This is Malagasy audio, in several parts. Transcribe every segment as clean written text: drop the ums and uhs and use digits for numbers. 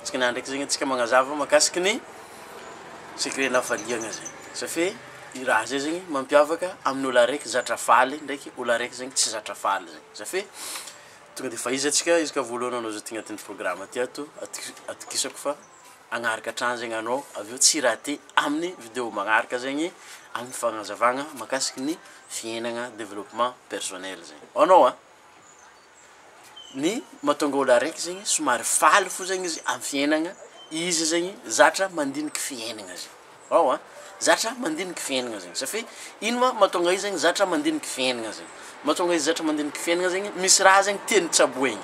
Antsika niany ndraiky zegny antsika magnazava mahakasiky ny secret-n'ny hafaliagna zegny, safe i raha zay zegny mampiavaka amin'ny olo araiky zatra faly ndraiky olo araiky zegny tsy zatra faly zegny, safe tonga de fa izy antsika izy ka voalohany anao zao ty agnatin'ny programme ty ato, atoki- atokisako fa hagnaraka hatrany zegny anao aveo tsy hi-rater amin'ny vidéo magnaraka zegny amin'ny fagnazavagna mahakasiky ny fiaignana développement personnel zegny, anao a ny mahatonga olo araiky zegny somary faly fô zegny izy amy fiaignana, izy zegny zatra mandiniky fiaignana zegny, ao an, zatra mandiniky fiaignana zegny, safe ino ma mahatonga izy zegny zatra mandiniky fiaignana zegny, mahatonga izy zatra mandiniky fiaignana zegny, misy raha zegny tiany tsaboigny,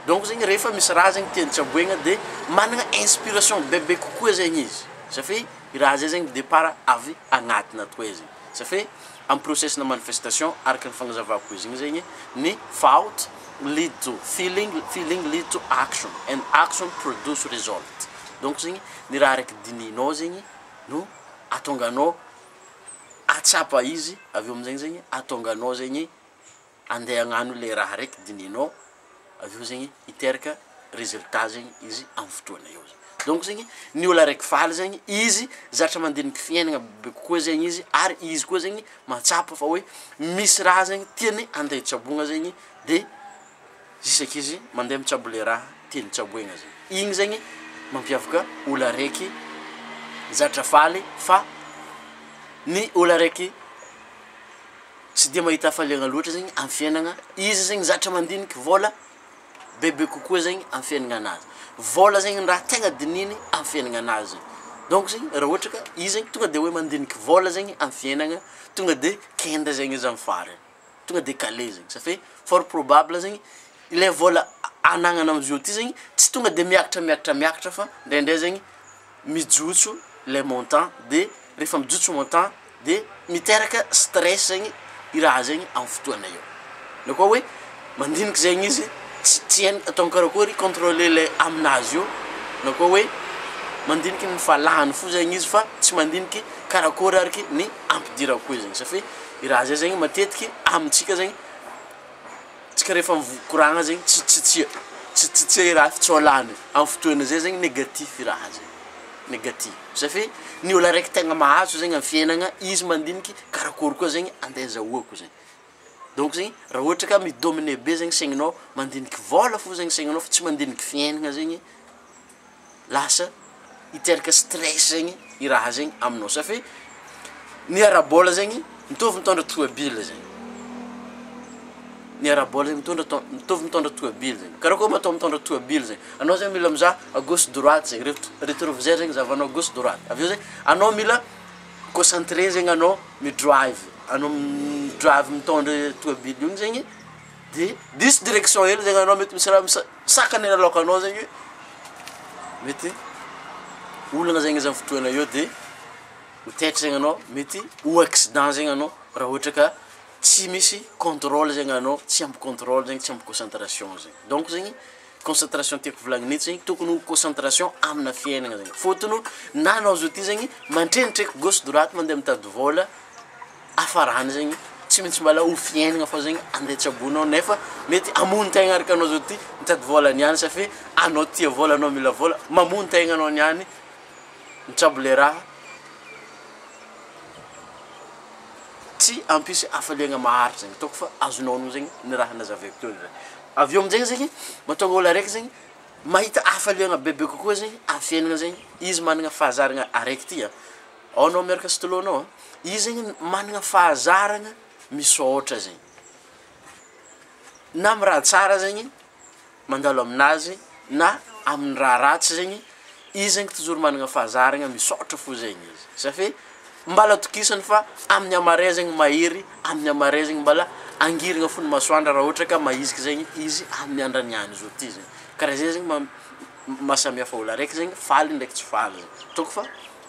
donc zegny rehefa misy raha zegny tiany tsaboigna de magnana inspiration bebe kokoa zegny izy, safe i raha zay zegny départ avy agnatiny atoy zegny, safe amy process-na manifestation araka ny fagnazavako izy igny zegny ny thought lead to feeling, feeling lead to action and action produce result, donc zegny ny raha araiky dinihinao zegny no ahatonga anao ahatsapa izy avy eo amizay zegny ahatonga anao zegny andeha hagnano le raha raiky dinihinao avy eo zegny hiteraka résultat zegny izy amy fotoana eo zegny, donc zegny ny olo araiky faly zegny izy zatra mandiniky fiaignana bebe kokoa zegny izy ary izy koa zegny mahatsapa fa hoe misy raha zegny tiany andeha hitsaboina zegny de isaky izy mandeha mitsabo le raha tiany tsaboina zegny, igny zegny mampiavaka olo araiky zatra faly fa ny olo araiky tsy de mahita hafaliagna loatra zegny amy fiaignana, izy zegny zatra mandiniky vôla bebe kokoa zegny amy fiaignananazy, vôla zegny ny raha tegna dinihiny amy fiaignananazy, donc zegny raha ohatra ka izy zegny tonga de hoe mandiniky vôla zegny amy fiaignana tonga de kenda zegny izy amy farany, tonga de calé zegny, safe fort probable zegny le vôla anagnana amizao ty zegny tsy tonga de miakatra miakatra miakatra fa ndraindray zegny mijotso le montant de rehefa mijotso montant de miteraka stress zegny i raha zegny amy fotoana io, na koa hoe mandiniky zegny izy tsy tsy hainy atao karakôry contrôler le aminazy io, na koa hoe mandiniky ny fa lany fo zegny izy fa tsy mandiniky karakôry araky ny ampidirako izy zegny, safe i raha zay zegny matetiky amintsika zegny tsika rehefa mivo- koragna zegny tsy tsy tsia tsy tsy tsia i raha fa tsy ho lany, amy fotoana zay zegny négatif i raha zay, négatif, safe ny olo araiky tegna mahazo zegny amy fiaignana izy mandiniky karakôry koa zegny ande azahoako zegny, donc zegny raha ohatra ka mi-dominer be zegny saigninao mandiniky vôla fô zegny saigninao fa tsy mandiniky fiaignana zegny lasa hiteraka stress zegny i raha zegny aminao, safe ny ara-bôla zegny mitovy mitondra toabila zegny, ny ara-bôla zegny mitondra tô- mitovy mitondra toabila zegny, karaha koa atao mitondra toabila zegny, anao zegny mila mizaha à gauche droite zegny, ret- retroviseur zegny zahavanao gauche droite, aveo zegny anao mila concentré zegny anao mi-drive, anao mi-drive mitondra toabila igny zegny de diso direction hely zegny anao mety misy raha misa- misakana alokanao zegny mety olagna zegny izy amy fotoana io de ho taitry zegny anao mety ho accident zegny anao raha ohatra ka tsy misy contrôle zegny anao, tsy ampy contrôle zegny, tsy ampy concentration zegny, donc zegny concentration tiako volagnina eto zegny tokony ho concentration amina fiaignana zegny, fôtony na anao zao ty zegny mandrendreky gauche droite mande mitady vôla, hafarany zegny tsy maintsy mbala ho fiaignana fô zegny ande tsaboinao nefa mety hamono tegna araka anao zao ty mitady vôla niany safe anao tia vôla anao mila vôla mamono tegna anao niany mitsabo le raha tsy hampisy hafaliagna maharitry zegny, ataoko fa azonao onony zegny ny raha nazavaiko teo zay, avy eo amizay zegny mahatonga olo araiky zegny mahita hafaliagna bebe kokoa zegny amy fiaignana zegny izy magnana fahazarana araiky ty a, ao anao miaraka stylo-nao a, izy zegny magnana fahazarana misaotra zegny, na amy raha tsara zegny mandalo aminazy na amin'ny raha ratsy zegny, izy zegny toujours magnana fahazarana misaotra fô zegny izy, safe mbala atokisany fa amin'ny hamaray zegny mahery, amin'ny hamaray zegny mbala angirana fô ny masoandro raha ohatra ka mahiziky zegny izy amin'ny andra niany zao ty zegny, karaha zay zegny ma- mahasamihafa olo araiky zegny faly ndraiky tsy faly zegny, ataoko fa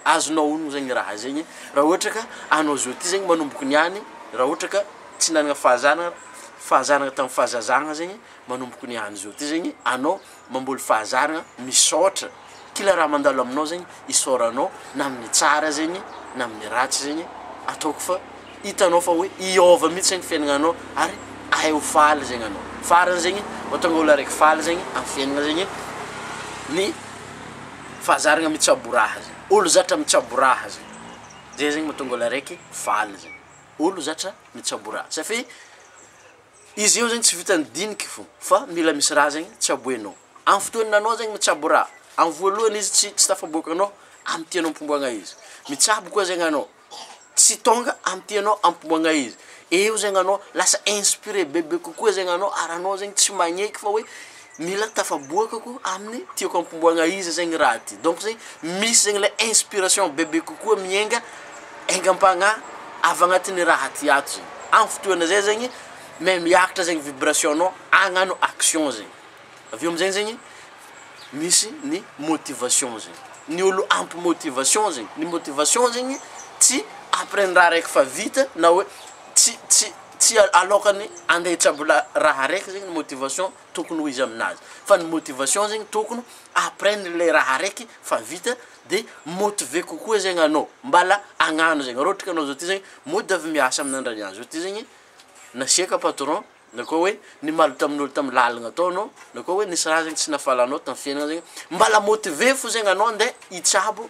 azonao onony zegny raha zegny raha ohatra ka anao zao ty zegny manomboky niany raha ohatra ka tsy nagnana fahazarana fahazarana tamy fahazazagna zegny manomboky niany zao ty zegny anao mamboly fahazarana misaotra, kila raha mandalo aminao zegny isaoranao na amin'ny tsara zegny na amin'ny ratsy zegny ataoko fa hitanao fa hoe hiôva mihitsy zegny fiaignananao ary ahay ho faly zegny anao, farany zegny mahatonga olo araiky faly zegny amy fiaignana zegny ny. Fahazaragna mitsabo raha zegny, ôlo zatra mitsabo raha zegny, zay zegny mahatonga ôlo araiky faly zegny, ôlo zatra mitsabo raha safe izy io zegny tsy vitan'ny diniky fô fa mila misy raha zegny tsaboinao, amy fotoana anao zegny mitsabo raha, amy voalohany izy tsy tsy tafaboakanao amy tianao ampomboagna izy, mitsabo koa zegny anao tsy tônga amy tianao ampomboagna izy, eo zegny anao lasa inspiré bebe kokoa zegny anao ary anao zegny tsy magneky fa hoe mila tafaboakako amin'ny tiako ampomboagna izy zegny raha ty, donc zegny misy zegny le inspiration bebe kokoa miainga aingam-pagnahy avy agnatin'ny raha ty ato zegny, amy fotoana zay zegny mais miakatra zegny vibration-nao hagnano action zegny, aveo amizay zegny misy ny motivation zegny, ny olo ampy motivation zegny, ny motivation zegny tsy après ny raha raiky fa vita na hoe tsy tsy tsy alôkany ande hitsabo la raha raiky zegny ny motivation tokony ho izy aminazy, fa ny motivation zegny tokony après ny le raha raiky fa vita de motivé kokoa zegny anao mbala hagnano zegny, raha ohatra ka anao zao ty zegny mody avy miasa amin'ny andra niany zao ty zegny nasiaka patron na koa hoe nimaly tamin'olo tamy lalagna tao anao, na koa hoe nisy raha zegny tsy nahafaly tamy fiaignana zegny, mbala motivé fô zegny anao ande hitsabo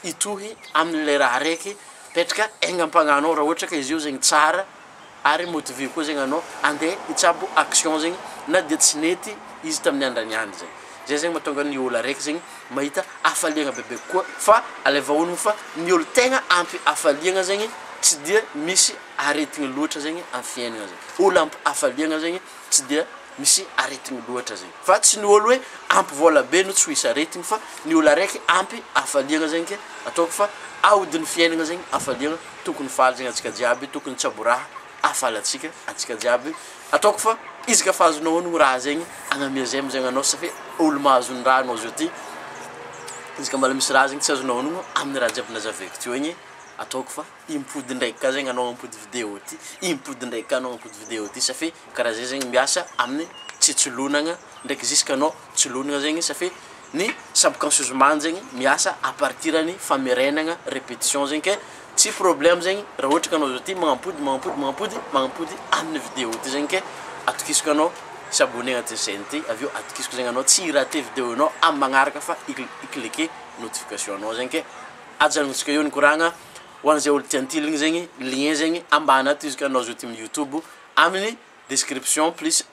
hitohy amle raha raiky petraka aingam-pagnahinao raha ohatra ka izy io zegny tsara ary motivé koa zegny anao ande hitsabo action zegny na de tsy nety izy tamin'ny andra niany zegny, zay zegny mahatonga ny olo araiky zegny mahita hafaliagna bebe kokoa fa alaiva honogno fa ny olo tegna ampy hafaliagna zegny tsy dia misy aretigny loatra zegny amy fiaignana zegny, olo ampy hafaliagna zegny tsy dia misy aretigny loatra zegny, fa tsy ny olo hoe ampy vôla be no tsy ho hisy aretigny fa ny olo araiky ampy hafaliagna zegny ke ataoko fa aodin'ny fiaignana zegny hafaliagna, tokony faly zegny antsika jiaby, tokony hitsabo raha ahafaly antsika, antsika jiaby, ataoko fa izy ka fa azonao honogno raha zegny agnamia zay amizay anao safe olo mahazo ny raha anao zao ty, izy ka mbola misy raha zegny tsy azonao honogno amin'ny raha jiaby nazavaiko teo igny ataoko fa impody ndraiky ka zegny anao ampody vidéo ty, impody ndraiky ka anao ampody vidéo ty safe karaha zay zegny miasa amin'ny tsy tsilonagna ndraiky jusque anao tsilonagna zegny safe ny subconscieusement zegny miasa à partir ny famerenagna répétition zegny ke tsy problème zegny raha ohatra ka anao zao ty magnampody magnampody magnampody magnampody amin'ny vidéo ty zegny ke atokisako anao s'abonner agnatin'ny chaîne ty aveo atokisako zegny anao tsy hi-rater vidéo anao amy magnaraka fa hi-cliquer notification anao zegny ke ajanontsika eo ny koragna ho an'izay olo tiantiligny zegny lien zegny ambany ato izy ka anao zao ty amy YouTube amin'ny description plus.